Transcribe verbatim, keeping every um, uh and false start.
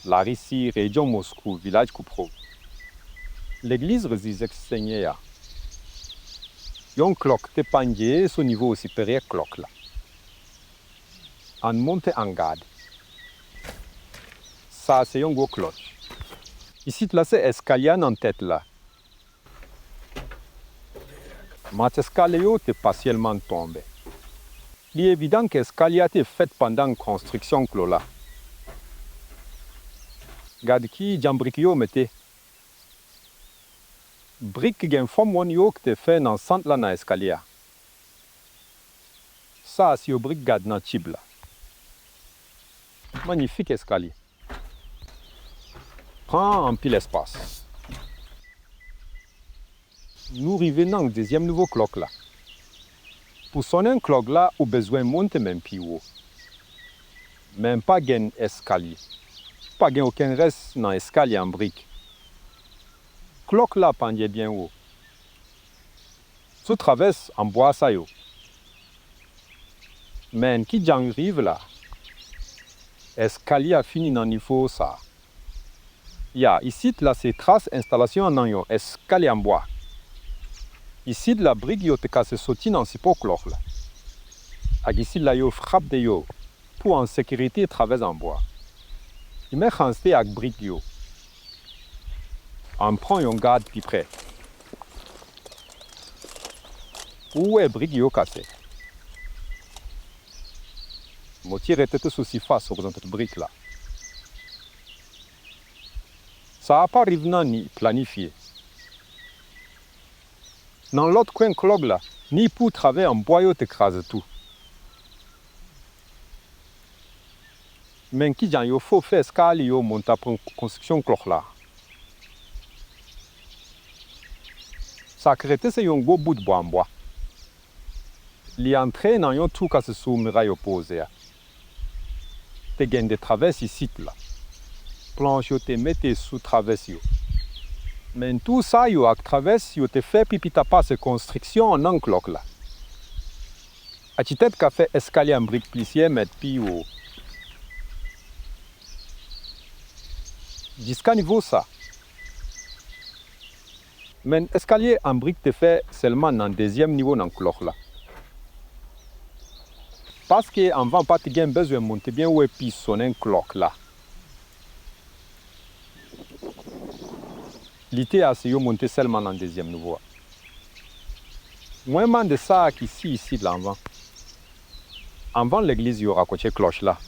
Larisi, rejyon Moskou, vilaj Kuprov. Legliz Rezirèksyon Senyè a. Yon klòk te pandye sou nivo siperyè klòk la. Ann monte an gad. Sa a se yon gwo klòch. Isit la se eskalye a nan tèt la. Mach eskalye yo te pasyèlman tonbe. Li evidan ke eskalye a te fèt pandan konstriksyon klòch la. Gad ki jan brik yo mete. Brik ki gen fòm wonn yo ki te fè nan sant la nan eskalye a. Sa a se yon brik gad nan tib la. Manyifik eskalye. Pran anpil espas. Nou rive nan dezyèm nivo klòk la. Pou sonnen klòk la, ou bezwen monte menm pi wo. Men pa gen eskalye. Pa gen okenn rès nan eskalye an brik. Klòk la pandye byen wo. Sou travès an bwa sa yo. Men ki jan rive la? Eskalye a fini nan nivo sa a. Ya, isit la se tras enstalasyon an nan yon eskalye an bwa. Isit la brik yo te kase soti nan sipò klòk la. Ak isit la yo frape de yo pou an sekirite travès an bwa. Li mechanste ak brik yo. Ann pran yon gad pi pre. Ou wè brik yo kase. Mòtye rete tou sou sifas reprezante brik la. Sa a pa rive nan ni planifye. Nan lòt kwen klòk la, ni pou travè an bwa yo te kraze tou. Men ki jan yo fè eskalye yo monte apre konstriksyon klòk la? Sa k rete se yon gwo bout bwa an bwa. Li antre nan yon twou kase sou miray opoze a. Te gen de travès isit la. Planch yo te mete sou travès yo. Men twou sa yo ak travès yo te fè pi pita pase konstriksyon an nan klòk la. Achitèk ka fè eskalye an brik plizyè mèt pi wo. Jiska nivo sa. Men eskalye an brik te fè sèlman nan dezyèm nivo nan klòk la. Paske anvan pa t gen bezwen monte byen wo epi sonnen klòk la. Lide a se yo monte sèlman nan dezyèm nivo a. Mwen mande sa a ki si isit la anvan. Anvan legliz yo rakwoche klòch la.